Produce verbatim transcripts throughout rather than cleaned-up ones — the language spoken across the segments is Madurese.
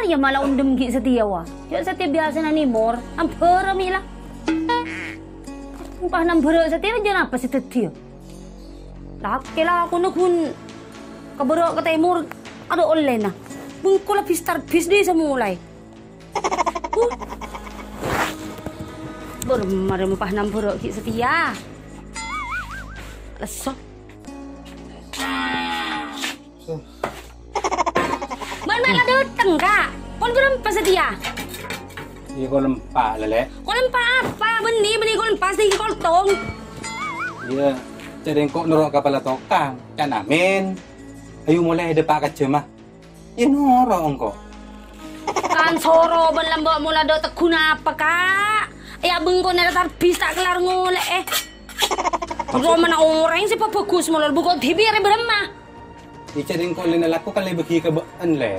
Iyâ mala ondhem ghi' satèya, wa. Jhâ' satèya biyasana nèmor, ambhârâ mè' la. Pas nambhârâ satèya, jhâ' napa sè dhâddhiyâ? Lakè lakona ghun kabârâ' ka tèmor, adhu ollèna. Bengko la bis-tarbis dhi' samolaè. Huh. Bârâmma rè mon pas nambhârâ ghi' satèya. Lesso. Bân mè' la dâteng, Ka'. Pon bârâmpa satèya? Iyâ, kol empa', Lè'. Kol empa' apa? Bânnè, bânnè kol empa' sè kol tong. Iyâ, jhâ' rèng engko' noro' kapala tokang, can Amin. Ayo molaè dâpa' ka jhâmma. Iyâ, noro' engko'. Kan soro bân lambâ' mola dâ' tegghuna apa, Ka'? Iyâ, bengkona la tarbis ta' kellar ngolè'è. Maksud- Romana orèng sè pabhâghus molol bengko dhibi' arè bârâmma. Iyâ, jhâ' rèng engko' lèna lako kan la èbâghi ka bâ'en, Lè'.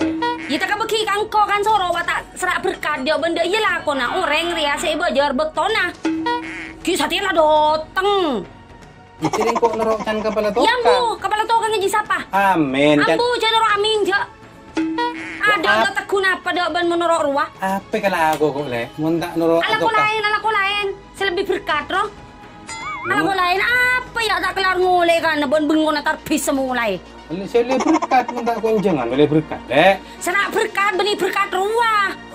Iyâ, ta' kabâghi ka engko' kan soro wa ta' sera' berkat dâ' bân dâ' iyâ lakona orèng rèya sè èbâjâr bâktona. Ghi' satèya la dâteng. Iyâ, jhâ' rèng engko' noro' can kapala tokang. Iyâ, ambu, kapala tokang jiyâ sapa? Amin, can- Ambu, jhâ' noro' Amin, jhâ'. Adâ' ap- dâ' tegghuna apa dâ' bân mon noro' rowa? Apa kalako ko', Lè'? Mon ta' noro' Alako tokang. Laèn, alako laèn. Sè lebbi berkat, ro. Alako laèn apa, iyâ ta' kellar ngolè'è kan, bân bengkona tarbis samolaè. Lè', sè ollè berkat, mon ta' konjhângan, ollè berkat, Lè'. Sè ta' berkat, bânnè berkat rowa.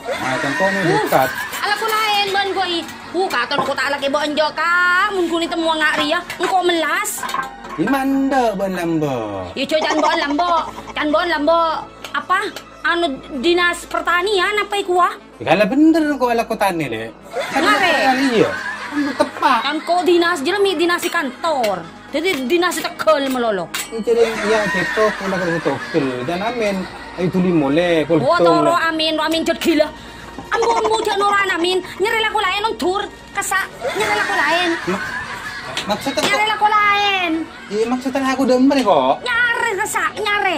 Ah, contohnya Uh, berkat. Alako laèn bân, koi. Uh, katon ko' ta' lakè bâ'en jhâ', Ka'. Mon ghun ètemmowa nga' rèya, engko' mellas. Di mandâ' bâ'en lambâ'. Iyâ, jhâ' can bâ'en lambâ'. Can bâ'en lambâ'. Apa? Anu, dinas pertanian apa èkowa? Iyâ, kan la bhender ko' alako tanè, Lè'. Kan Ngarè. Alako tanè, iyâ. Teppa'. Kan ko' dinas jârèya mè' dinas è kantor. Dhâddhi dinas è tegghâl malolo. Jhâ' rèng iyâ, cèto, pola ka togel. Can Amin, ayo dhuli molè, kol Oh, toro' Amin, ro Amin jhât ghilâ. Ambu, ambu, jhâ' noro'a Amin. Nyarè lako laèn, ondur. Kassa', nyarè lako laèn. Ma-, maksudnya Nyarè kok lako laèn. Iyâ, maksudnya aku demen kok. Nyarè, kassa', nyarè.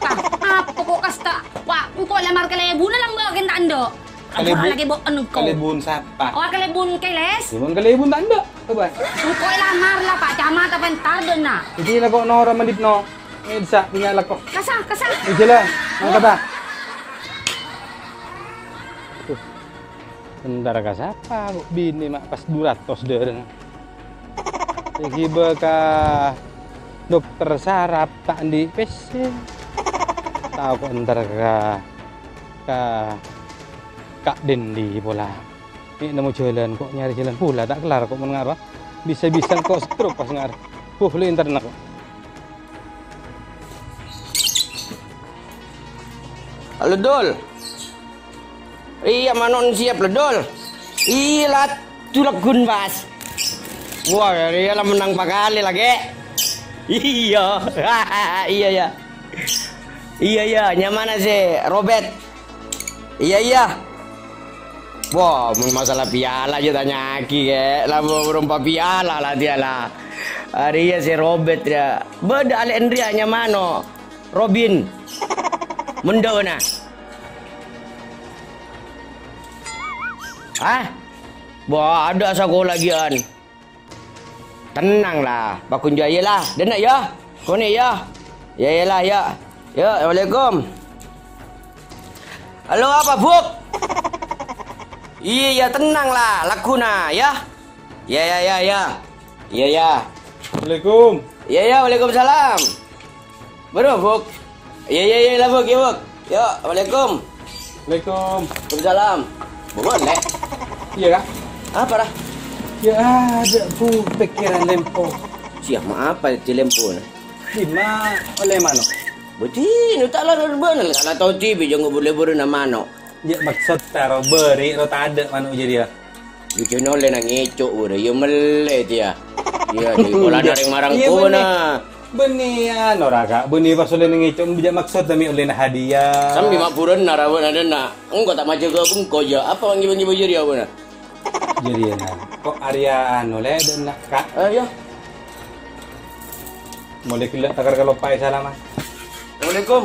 Wah, apa ko' kasta? Wah, engko' lamar kalèbunna lambâ' kèng ta' endâ'. Kalèbu-, Ampon lagi bo' engko'. Kalèbun sapa? Oh, kalèbun Keles. Iyâ, mon kalèbun ta' endâ', coba. Engko' lamar la, Pak Camat, apa entar dâ' na? Iyâ la ko' noro' mandhipno. Mènsa, punya lako. Kassa', kassa'. Iyâ la, mangkat, Pak. Aduh. Entar ka sapa, Bu? Binè ma' pas du ratos dârâna. Èghibâ ka dokter saraf ta' andi' pèssè. Tao ko' entar ka, ka, ka Dendi pola. Mè' nemmo jhâlân, ko' nyarè jhâlân pola ta' kellar ko' mon nga' rowa. Bisa-bisa ko' stroke pas nga' rowa. Huh, lu entarna ko'. Halo, Dul. Iyâ, mano' siap, la, Dul. Iyâ, la, tulak gun, Bas. Wah, iyâ, la, mennang pakalè, la, Gè. Iyâ. Iyâ, iyâ. Iyâ, iyâ, nyamana sè Robet? Iyâ, iyâ. Wah, mon masalah piala, jhâ' tanya'aghi, Gè. La, bu-, burung pa piala, la, dia, la. Arèya sè Robet, ya. Bâdâ alè' Andria nyamano. Robin. Mendâna. Hah? Bâdâ sakola ghiân. Tenang, la. Pakunjâ, iyâ, la. Dâna, ya. Konè, ya. Ya, ya, la, ya. Ya, assalamualaikum. Halo, apa, Buk? Iyâ, ya, tenang, la. Laguna, ya. Ya, ya, ya, ya. Iya, iya. Assalamualaikum. Iya, iya, waalaikumsalam. Bârâmma, Buk? Iya, iya, iya, la, Buk, ya, Buk. Yo, waalaikum. Waalaikum. Waalaikumsalam. Bâbâ, Lè'? Iya, Kak. Apa, Ra? Ya, ada, Bu, pikiran lempo. Siap, ma apa itu lempo, nah? Di ma oleh mano? Bâjinè, ta' la bener, ta' la tao dhibi' jhâ' ngobur-leburrâ mano. Jhâ' maksod taro bâri' ro tadâ' mano jârèya. Bâjinè ollèna ngèco' bârâ, ya mellè tèya. Iyâ, di polana rèng marang Iyâ, bânnè. Bânnè, anu, ra, Kak. Bânnè pas ollèna ngèco', jhâ' maksod mè' ollèna hadiah. Sambi ma' burâna ra bâ'na dâna. Engko' ta' majâgâ bengko, jhâ'. Apa ngibâ-ngibâ jârèya, bâ'na? Jârèya, nah. Kok arèya anu, Lè', dâna, Kak? Eh, iyâ. Molè ghellâ' takar kaloppaè salaman. Assalamualaikum.